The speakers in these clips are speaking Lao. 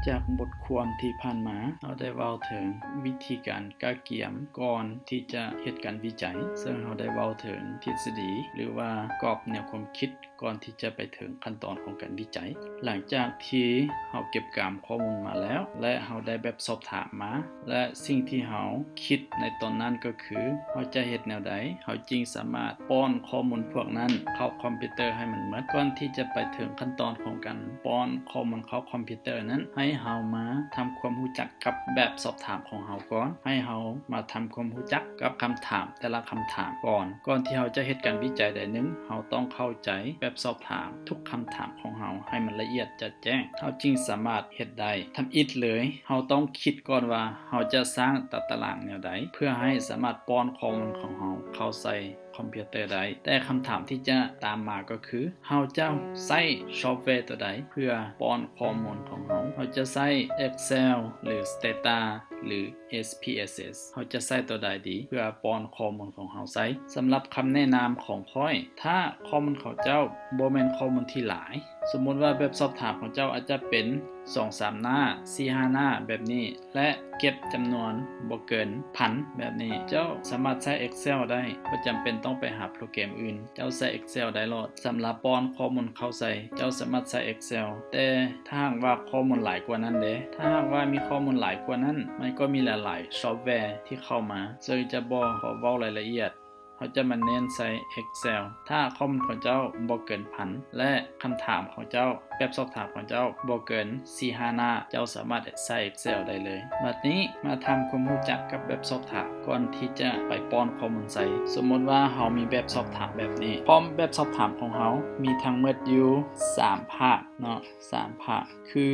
ຈາກບົດຄວາມທີ່ຜ່ານມາ, ເຮົາໄດ້ເວົ້າເຖິງວິທີການກະກຽມກ່ອນທີ່ຈະເຮັດການວິໄຈ, ເຊິ່ງເຮົາໄດ້ເວົ້າເຖິງທິດສະດີ ຫຼືວ່າກອບແນວຄວາມຄິດ ກ່ອນທີ່ຈະໄປເຖິງຂັ້ນຕອນຂອງການວິໄຈ. ຫຼັງຈາກທີ່ເຮົາເກັບກຳຂໍ້ມູນມາແລ້ວ ແລະ ເຮົາໄດ້ແບບສອບຖາມມາ ແລະ ສິ່ງທີ່ເຮົາຄິດໃນຕອນນັ້ນກໍຄື ເຮົາຈະເຮັດແນວໃດ ເຮົາຈຶ່ງສາມາດປ້ອນຂໍ້ມູນພວກນັ້ນເຂົ້າຄອມພິວເຕີໃຫ້ມັນໝົດ. ກ່ອນທີ່ຈະໄປເຖິງຂັ້ນຕອນຂອງການປ້ອນຂໍ້ມູນເຂົ້າຄອມພິວເຕີນັ້ນ, ໃຫ້ເຮົາມາທຳຄວາມຮູ້ຈັກກັບແບບສອບຖາມຂອງເຮົາກ່ອນ. ໃຫ້ເຮົາມາທຳຄວາມຮູ້ຈັກກັບຄຳຖາມແຕ່ລະຄຳຖາມກ່ອນ. ກ່ອນທີ່ເຮົາຈະເຮັດການວິໄຈໃດໜຶ່ງ, ເຮົາຕ້ອງເຂົ້າໃຈແບບສອບຖາມທຸກຄຳຖາມຂອງເຮົາໃຫ້ມັນລະອຽດຈະແຈ້ງ, ເຮົາຈຶ່ງສາມາດເຮັດໄດ້. ທຳອິດເລີຍ, ເຮົາຕ້ອງຄິດກ່ອນວ່າເຮົາຈະສ້າງຕາຕະລາງແນວໃດ ເພື່ອໃຫ້ສາມາດປ້ອນຂໍ້ມູນຂອງເຮົາເຂົ້າໃສ່ຄອມພິວເຕີໄດ້. ແຕ່ຄຳຖາມທີ່ຈະຕາມມາກໍຄື ເຮົາຈະໃຊ້ຊອບແວຕົວໃດເພື່ອປ້ອນຂໍ້ມູນຂອງເຮົາ? ເຮົາຈະໃຊ້ Excel ຫຼື Stata ຫຼື SPSS? ເຮົາຈະໃຊ້ຕົວໃດດີເພື່ອປ້ອນຂໍ້ມູນຂອງເຮົາໃສ່? ສຳລັບຄຳແນະນຳຂອງຂ້ອຍ, ຖ້າຂໍ້ມູນຂອງເຈົ້າບໍ່ແມ່ນຂໍ້ມູນທີ່ຫຼາຍ, ສົມມຸດວ່າແບບສອບຖາມຂອງເຈົ້າອາດຈະເປັນສອງສາມໜ້າ, ສີ່ຫ້າໜ້າແບບນີ້ ແລະ ເກັບຈຳນວນບໍ່ເກີນພັນແບບນີ້, ເຈົ້າສາມາດໃຊ້ Excel ໄດ້, ບໍ່ຈຳເປັນຕ້ອງໄປຫາໂປຣແກຣມອື່ນ. ເຈົ້າໃຊ້ Excel ໄດ້ໂລດ. ສຳລັບປ້ອນຂໍ້ມູນເຂົ້າໃສ່, ເຈົ້າສາມາດໃຊ້ Excel. ແຕ່ຖ້າຫາກວ່າຂໍ້ມູນຫຼາຍກວ່ານັ້ນເດ? ຖ້າຫາກວ່າມີຂໍ້ມູນຫຼາຍກວ່ານັ້ນ, ມັນກໍມີຫຼາຍໆຊອບແວທີ່ເຂົ້າມາ, ເຊິ່ງຈະບໍ່ຂໍເວົ້າລາຍລະອຽດ. ເຮົາຈະມາເນັ້ນໃສ່ Excel. ຖ້າຂໍ້ມູນຂອງເຈົ້າບໍ່ເກີນພັນ ແລະ ຄຳຖາມຂອງເຈົ້າ, ແບບສອບຖາມຂອງເຈົ້າບໍ່ເກີນສີ່ຫ້າໜ້າ, ເຈົ້າສາມາດໃຊ້ Excel ໄດ້ເລີຍ. ບັດນີ້ມາທຳຄວາມຮູ້ຈັກກັບແບບສອບຖາມກ່ອນທີ່ຈະໄປປ້ອນຂໍ້ມູນໃສ່. ສົມມຸດວ່າເຮົາມີແບບສອບຖາມແບບນີ້. ພ້ອມແບບສອບຖາມຂອງເຮົາມີທັງໝົດຢູ່ສາມພາກເນາະ, ສາມພາກ ຄື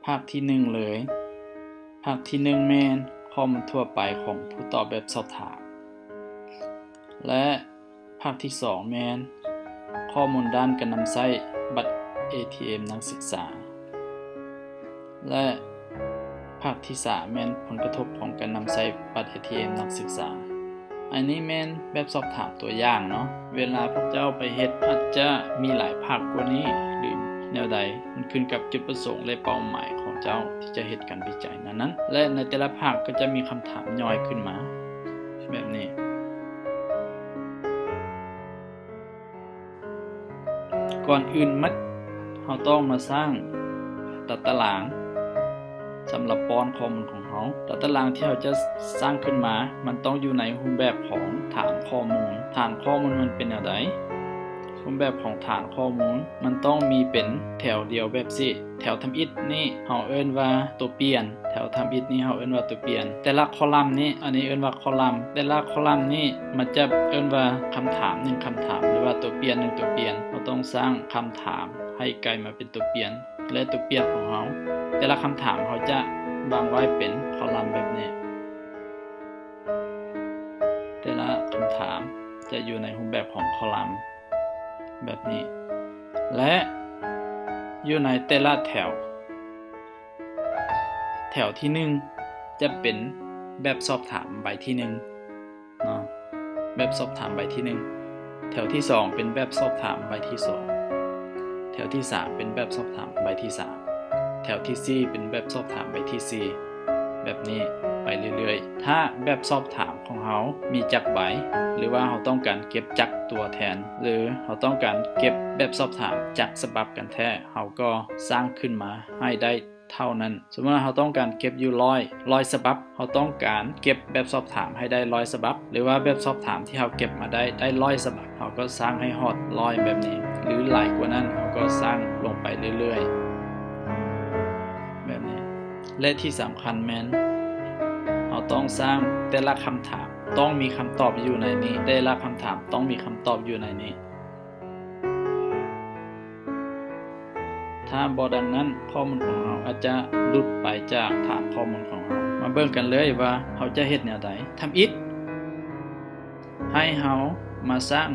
ພາກທີໜຶ່ງເລີຍ, ພາກທີໜຶ່ງແມ່ນຂໍ້ມູນທົ່ວໄປຂອງຜູ້ຕອບແບບສອບຖາມ ແລະ ພາກທີສອງແມ່ນຂໍ້ມູນດ້ານການນຳໃຊ້ບັດ ATM ນັກສຶກສາ ແລະ ພາກທີສາມແມ່ນຜົນກະທົບຂອງການນຳໃຊ້ບັດ ATM ນັກສຶກສາ. ອັນນີ້ແມ່ນແບບສອບຖາມຕົວຢ່າງເນາະ. ເວລາພວກເຈົ້າໄປເຮັດ ອາດຈະມີຫຼາຍພາກກວ່ານີ້ ຫຼື ແນວໃດ, ມັນຂຶ້ນກັບຈຸດປະສົງ ແລະ ເປົ້າໝາຍຂອງເຈົ້າທີ່ຈະເຮັດການວິໄຈນັ້ນໆ. ແລະ ໃນແຕ່ລະພາກກໍຈະມີຄຳຖາມຍ່ອຍຂຶ້ນມາແບບນີ້. ກ່ອນອື່ນໝົດ, ເຮົາຕ້ອງມາສ້າງຕາຕະລາງສຳລັບປ້ອນຂໍ້ມູນຂອງເຮົາ. ຕາຕະລາງທີ່ເຮົາຈະສ້າງຂຶ້ນມາ, ມັນຕ້ອງຢູ່ໃນຮູບແບບຂອງຖານຂໍ້ມູນ. ຖານຂໍ້ມູນມັນເປັນແນວໃດ? ຮູບແບບຂອງຖານຂໍ້ມູນ ມັນຕ້ອງມີເປັນແຖວດຽວແບບຊີ້. ແຖວທຳອິດນີ້ເຮົາເອີ້ນວ່າຕົວປ່ຽນ, ແຖວທຳອິດນີ້ເຮົາເອີ້ນວ່າຕົວປ່ຽນ. ແຕ່ລະຄໍລັມນີ້, ອັນນີ້ເອີ້ນວ່າຄໍລັມ, ແຕ່ລະຄໍລັມນີ້ມັນຈະເອີ້ນວ່າຄຳຖາມໜຶ່ງຄຳຖາມ ຫຼືວ່າຕົວປ່ຽນໜຶ່ງຕົວປ່ຽນ. ເຮົາຕ້ອງສ້າງຄຳຖາມໃຫ້ກາຍມາເປັນຕົວປ່ຽນ ແລະ ຕົວປ່ຽນຂອງເຮົາ. ແຕ່ລະຄຳຖາມເຮົາຈະວາງໄວ້ເປັນຄໍລັມແບບນີ້. ແຕ່ລະຄຳຖາມຈະຢູ່ໃນຮູບແບບຂອງຄໍລັມແບບນີ້ ແລະ ຢູ່ໃນແຕ່ລະແຖວ, ແຖວທີໜຶ່ງຈະເປັນແບບສອບຖາມໃບທີໜຶ່ງເນາະ, ແບບສອບຖາມໃບທີໜຶ່ງ, ແຖວທີສອງເປັນແບບສອບຖາມໃບທີສອງ, ແຖວທີສາມເປັນແບບສອບຖາມໃບທີສາມ, ແຖວທີສີ່ເປັນແບບສອບຖາມໃບທີສີ່ ແບບນີ້ໄປເລື້ອຍໆ. ຖ້າແບບສອບຖາມຂອງເຮົາມີຈັກໃບ ຫຼືວ່າເຮົາຕ້ອງການເກັບຈັກຕົວແທນ ຫຼືເຮົາຕ້ອງການເກັບແບບສອບຖາມຈັກສະບັບກັນແທ້, ເຮົາກໍສ້າງຂຶ້ນມາໃຫ້ໄດ້ເທົ່ານັ້ນ. ສົມມຸດວ່າເຮົາຕ້ອງການເກັບຢູ່ຮ້ອຍ, ຮ້ອຍສະບັບ, ເຮົາຕ້ອງການເກັບແບບສອບຖາມໃຫ້ໄດ້ຮ້ອຍສະບັບ ຫຼືວ່າແບບສອບຖາມທີ່ເຮົາເກັບມາໄດ້ ໄດ້ຮ້ອຍສະບັບ, ເຮົາກໍສ້າງໃຫ້ຮອດຮ້ອຍແບບນີ້ ຫຼືຫຼາຍກວ່ານັ້ນ ເຮົາກໍສ້າງລົງໄປເລື້ອຍໆ ແບບນີ້. ແລະ ທີ່ສຳຄັນແມ່ນ ເຮົາຕ້ອງສ້າງແຕ່ລະຄຳຖາມ ຕ້ອງມີຄຳຕອບຢູ່ໃນນີ້, ແຕ່ລະຄຳຖາມຕ້ອງມີຄຳຕອບຢູ່ໃນນີ້. ຖ້າບໍ່ດັ່ງນັ້ນ, ຂໍ້ມູນຂອງເຮົາອາດຈະຫຼຸດໄປຈາກຖານຂໍ້ມູນຂອງເຮົາ. ມາເບິ່ງກັນເລີຍວ່າເຮົາຈະເຮັດແນວໃດ. ທຳອິດ, ໃຫ້ເຮົາມາສ້າງ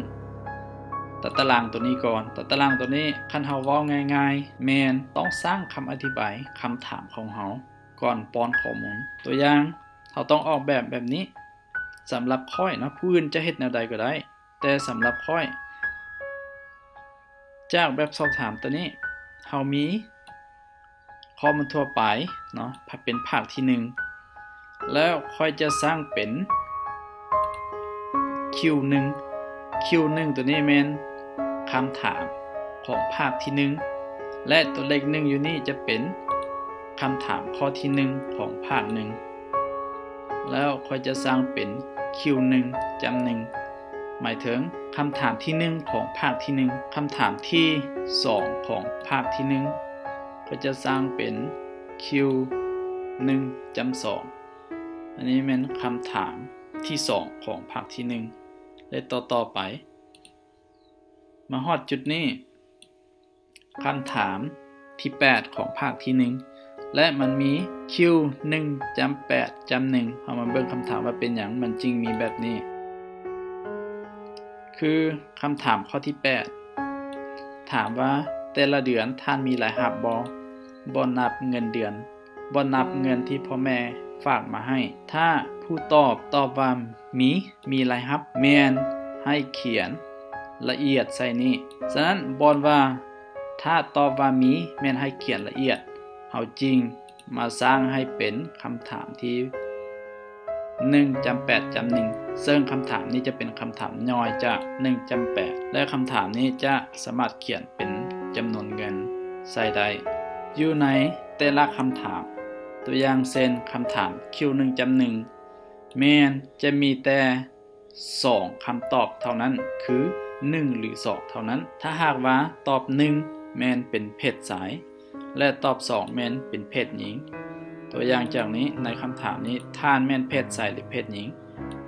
ຕາຕະລາງໂຕນີ້ກ່ອນ. ຕາຕະລາງໂຕນີ້, ຄັນເຮົາເວົ້າງ່າຍໆ, ແມ່ນຕ້ອງສ້າງຄຳອະທິບາຍຄຳຖາມຂອງເຮົາກ່ອນປ້ອນຂໍ້ມູນ. ຕົວຢ່າງ, ເຮົາຕ້ອງອອກແບບແບບນີ້. ສຳລັບຂ້ອຍເນາະ, ຜູ້ອື່ນຈະເຮັດແນວໃດກໍໄດ້. ແຕ່ສຳລັບຂ້ອຍ, ຈາກແບບສອບຖາມຕົວນີ້, ເຮົາມີ ຂໍ້ມູນທົ່ວໄປເນາະ ເປັນພາກທີໜຶ່ງ ແລ້ວຂ້ອຍຈະສ້າງເປັນຄິວໜຶ່ງ ຄິວໜຶ່ງໂຕນີ້ແມ່ນຄຳຖາມຂອງພາກທີໜຶ່ງ ແລະ ຕົວເລກໜຶ່ງຢູ່ນີ້ຈະເປັນຄຳຖາມຂໍ້ທີໜຶ່ງຂອງພາກໜຶ່ງ ແລ້ວຂ້ອຍຈະສ້າງເປັນຄິວໜຶ່ງຈ້ຳໜຶ່ງ ໝາຍເຖິງຄຳຖາມທີໜຶ່ງຂອງພາກທີໜຶ່ງ ຄຳຖາມທີສອງຂອງພາກທີໜຶ່ງ ຂ້ອຍຈະສ້າງເປັນຄິວໜຶ່ງຈ້ຳສອງ ອັນນີ້ແມ່ນຄຳຖາມທີສອງຂອງພາກທີໜຶ່ງ ແລະ ຕໍ່ໆໄປ ມາຮອດຈຸດນີ້ ຄຳຖາມທີແປດຂອງພາກທີໜຶ່ງ ແລະ ມັນມີຄິວໜຶ່ງຈ້ຳແປດຈ້ຳໜຶ່ງ ເຮົາມາເບິ່ງຄຳຖາມວ່າເປັນຫຍັງມັນຈຶ່ງມີແບບນີ້ ຄືຄຳຖາມຂໍ້ທີແປດ ຖາມວ່າແຕ່ລະເດືອນທ່ານມີລາຍຮັບບໍ່? ບໍ່ນັບເງິນເດືອນ ບໍ່ນັບເງິນທີ່ພໍ່ແມ່ຝາກມາໃຫ້. ຖ້າຜູ້ຕອບຕອບວ່າມີ, ມີລາຍຮັບ, ແມ່ນໃຫ້ຂຽນລະອຽດໃສ່ນີ້. ສະນັ້ນ ບ່ອນວ່າ ຖ້າຕອບວ່າມີ, ແມ່ນໃຫ້ຂຽນລະອຽດ, ເຮົາຈຶ່ງມາສ້າງໃຫ້ເປັນຄຳຖາມທີ່ ໜຶ່ງຈ້ຳແປດຈ້ຳໜຶ່ງ ເຊິ່ງຄຳຖາມນີ້ຈະເປັນຄຳຖາມຍ່ອຍຈາກໜຶ່ງຈ້ຳແປດ ແລະ ຄຳຖາມນີ້ຈະສາມາດຂຽນເປັນຈຳນວນເງິນໃສ່ໄດ້ ຢູ່ໃນແຕ່ລະຄຳຖາມ. ຕົວຢ່າງເຊັ່ນ ຄຳຖາມຄິວໜຶ່ງຈ້ຳໜຶ່ງ ແມ່ນຈະມີແຕ່ສອງຄຳຕອບເທົ່ານັ້ນ ຄື ໜຶ່ງ ຫຼື ສອງ ເທົ່ານັ້ນ. ຖ້າຫາກວ່າຕອບໜຶ່ງ ແມ່ນເປັນເພດຊາຍ ແລະ ຕອບສອງແມ່ນເປັນເພດຍິງ. ຕົວຢ່າງຈາກນີ້ ໃນຄຳຖາມນີ້ ທ່ານແມ່ນເພດຊາຍ ຫຼື ເພດຍິງ?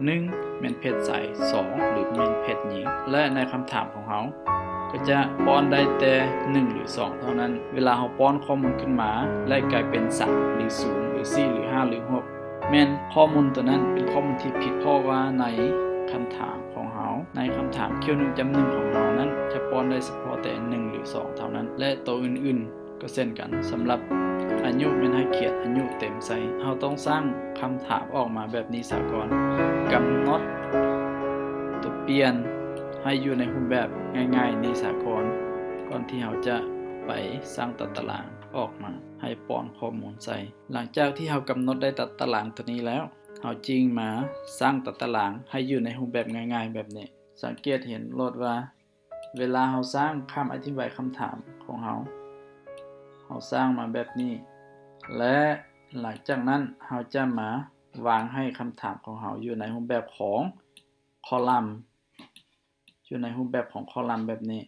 ໜຶ່ງ ແມ່ນເພດຊາຍ, ສອງ ຫຼື ແມ່ນເພດຍິງ? ແລະ ໃນຄຳຖາມຂອງເຮົາ ກໍຈະປ້ອນໄດ້ແຕ່ໜຶ່ງ ຫຼື ສອງ ເທົ່ານັ້ນ. ເວລາເຮົາປ້ອນຂໍ້ມູນຂຶ້ນມາ ແລະ ກາຍເປັນສາມ ຫຼື ສູນ ຫຼື ສີ່ ຫຼື ຫ້າ ຫຼື ຫົກ ແມ່ນຂໍ້ມູນຕົວນັ້ນເປັນຂໍ້ມູນທີ່ຜິດ ເພາະວ່າໃນຄຳຖາມຂອງເຮົາ ໃນຄຳຖາມຄິວໜຶ່ງຈ້ຳໜຶ່ງຂອງເຮົານັ້ນ ຈະປ້ອນໄດ້ສະເພາະແຕ່ໜຶ່ງ ຫຼື ສອງ ເທົ່ານັ້ນ ແລະ ໂຕອື່ນໆກໍເຊັ່ນກັນ. ສຳລັບອາຍຸ ແມ່ນໃຫ້ຂຽນອາຍຸເຕັມໃສ່. ເຮົາຕ້ອງສ້າງຄຳຖາມອອກມາແບບນີ້ສາກ່ອນ, ກຳນົດຕົວປ່ຽນໃຫ້ຢູ່ໃນຮູບແບບງ່າຍໆນີ້ສາກ່ອນ ກ່ອນທີ່ເຮົາຈະໄປສ້າງຕາຕະລາງອອກມາໃຫ້ປ້ອນຂໍ້ມູນໃສ່. ຫຼັງຈາກທີ່ເຮົາກຳນົດໄດ້ຕາຕະລາງຕົວນີ້ແລ້ວ, ເຮົາຈຶ່ງມາສ້າງຕາຕະລາງໃຫ້ຢູ່ໃນຮູບແບບງ່າຍໆແບບນີ້. ສັງເກດເຫັນໂລດວ່າ ເວລາເຮົາສ້າງຄຳອະທິບາຍຄຳຖາມຂອງເຮົາ, ເຮົາສ້າງມາແບບນີ້ ແລະ ຫຼັງຈາກນັ້ນເຮົາຈະມາວາງໃຫ້ຄຳຖາມຂອງເຮົາຢູ່ໃນຮູບແບບຂອງຄໍລັມ, ຢູ່ໃນຮູບແບບຂອງຄໍລັມແບບນີ້.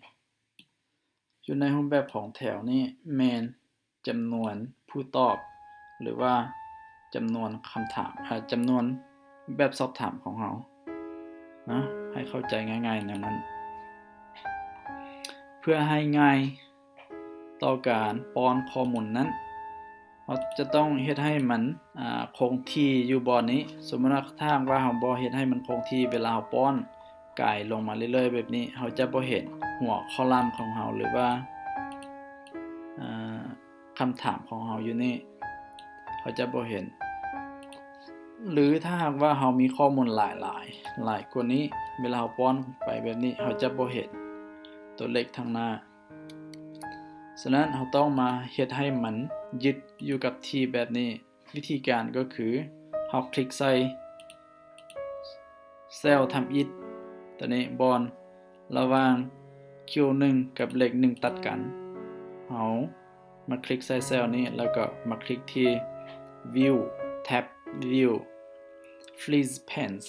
ຢູ່ໃນຮູບແບບຂອງແຖວນີ້ແມ່ນຈຳນວນຜູ້ຕອບ ຫຼືວ່າຈຳນວນຄຳຖາມ, ເອີ ຈຳນວນແບບສອບຖາມຂອງເຮົານະ, ໃຫ້ເຂົ້າໃຈງ່າຍໆແນວນັ້ນ. ເພື່ອໃຫ້ງ່າຍຕໍ່ການປ້ອນຂໍ້ມູນນັ້ນ, ເຮົາຈະຕ້ອງເຮັດໃຫ້ມັນ ອາ ຄົງທີ່ຢູ່ບ່ອນນີ້. ສົມມຸດວ່າຖ້າຫາກວ່າເຮົາບໍ່ເຮັດໃຫ້ມັນຄົງທີ່, ເວລາເຮົາປ້ອນກາຍລົງມາເລື້ອຍໆແບບນີ້, ເຮົາຈະບໍ່ເຫັນຫົວຄໍລັມຂອງເຮົາ ຫຼືວ່າ ອາ ຄຳຖາມຂອງເຮົາຢູ່ນີ້, ເຮົາຈະບໍ່ເຫັນ. ຫຼືຖ້າຫາກວ່າເຮົາມີຂໍ້ມູນຫຼາຍໆ ຫຼາຍກວ່ານີ້, ເວລາເຮົາປ້ອນໄປແບບນີ້, ເຮົາຈະບໍ່ເຫັນຕົວເລກທາງໜ້າ. ສະນັ້ນ ເຮົາຕ້ອງມາເຮັດໃຫ້ມັນຍຶດຢູ່ກັບທີ່ແບບນີ້. ວິທີການກໍຄື ເຮົາຄລິກໃສ່ເຊວທຳອິດ ຕົວນີ້ ບ່ອນລະຫວ່າງຄິວໜຶ່ງກັບເລກໜຶ່ງຕັດກັນ. ເຮົາມາຄລິກໃສ່ເຊວນີ້ ແລ້ວກໍມາຄລິກທີ່ View, Tab View, Freeze Panes.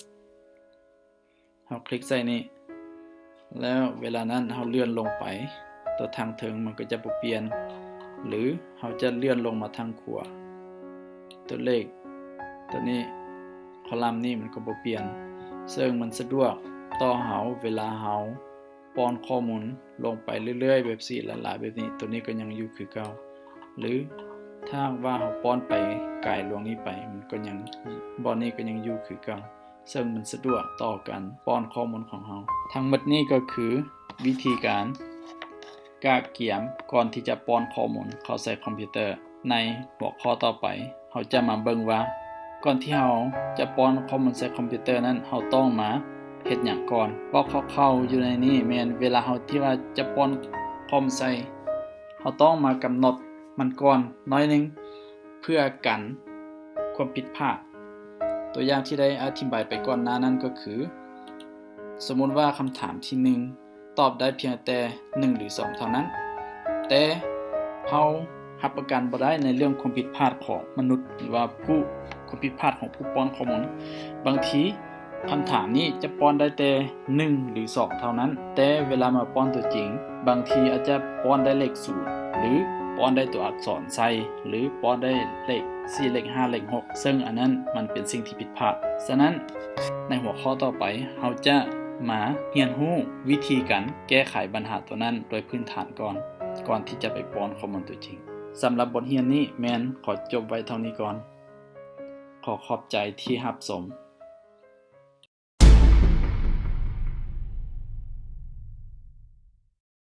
ເຮົາຄລິກໃສ່ນີ້ ແລ້ວເວລານັ້ນເຮົາເລື່ອນລົງໄປ, ຕົວທາງເທິງມັນກໍຈະບໍ່ປ່ຽນ ຫຼືເຮົາຈະເລື່ອນລົງມາທາງຂວາ, ຕົວເລກຕົວນີ້, ຄໍລັມນີ້ມັນກໍບໍ່ປ່ຽນ, ເຊິ່ງມັນສະດວກຕໍ່ເຮົາເວລາເຮົາປ້ອນຂໍ້ມູນລົງໄປເລື້ອຍໆແບບຊີ້ ຫຼາຍໆແບບນີ້, ຕົວນີ້ກໍຍັງຢູ່ຄືເກົ່າ. ຫຼືຖ້າຫາກວ່າເຮົາປ້ອນໄປກາຍລວງນີ້ໄປ, ມັນກໍຍັງ, ບ່ອນນີ້ກໍຍັງຢູ່ຄືເກົ່າ. ເຊິ່ງມັນສະດວກຕໍ່ການປ້ອນຂໍ້ມູນຂອງເຮົາ. ທັງໝົດນີ້ກໍຄືວິທີການກະກຽມກ່ອນທີ່ຈະປ້ອນຂໍ້ມູນເຂົ້າໃສ່ຄອມພິວເຕີ. ໃນຫົວຂໍ້ຕໍ່ໄປ, ເຮົາຈະມາເບິ່ງວ່າ ກ່ອນທີ່ເຮົາຈະປ້ອນຂໍ້ມູນໃສ່ຄອມພິວເຕີນັ້ນ, ເຮົາຕ້ອງມາເຮັດຫຍັງກ່ອນ. ເວົ້າຄ່າວໆຢູ່ໃນນີ້ແມ່ນເວລາເຮົາທີ່ວ່າຈະປ້ອນຂໍ້ມູນໃສ່, ເຮົາຕ້ອງມາກຳນົດ ມັນກ່ອນໜ້ອຍໜຶ່ງ ເພື່ອກັນຄວາມຜິດພາດ. ຕົວຢ່າງທີ່ໄດ້ອະທິບາຍໄປກ່ອນໜ້ານັ້ນກໍຄື ສົມມຸດວ່າຄຳຖາມທີໜຶ່ງ ຕອບໄດ້ພຽງແຕ່ໜຶ່ງ ຫຼື ສອງ ເທົ່ານັ້ນ, ແຕ່ເຮົາຮັບປະກັນບໍ່ໄດ້ໃນເລື່ອງຄວາມຜິດພາດຂອງມະນຸດ ຫຼືວ່າຜູ້ ຄວາມຜິດພາດຂອງຜູ້ປ້ອນຂໍ້ມູນ. ບາງທີຄຳຖາມນີ້ຈະປ້ອນໄດ້ແຕ່ໜຶ່ງ ຫຼື ສອງ ເທົ່ານັ້ນ, ແຕ່ເວລາມາປ້ອນຕົວຈິງ ບາງທີອາດຈະປ້ອນໄດ້ເລກສູນ ຫຼື ປ້ອນໄດ້ຕົວອັກສອນໃສ່ ຫຼື ປ້ອນໄດ້ເລກສີ່ ເລກຫ້າ ເລກຫົກ ເຊິ່ງອັນນັ້ນມັນເປັນສິ່ງທີ່ຜິດພາດ. ສະນັ້ນ ໃນຫົວຂໍ້ຕໍ່ໄປ ເຮົາຈະມາຮຽນຮູ້ວິທີການແກ້ໄຂບັນຫາຕົວນັ້ນໂດຍພື້ນຖານກ່ອນ, ກ່ອນທີ່ຈະໄປປ້ອນຂໍ້ມູນຕົວຈິງ. ສຳລັບບົດຮຽນນີ້ແມ່ນຂໍຈົບໄວ້ເທົ່ານີ້ກ່ອນ. ຂໍຂອບໃຈທີ່ຮັບຊົມ.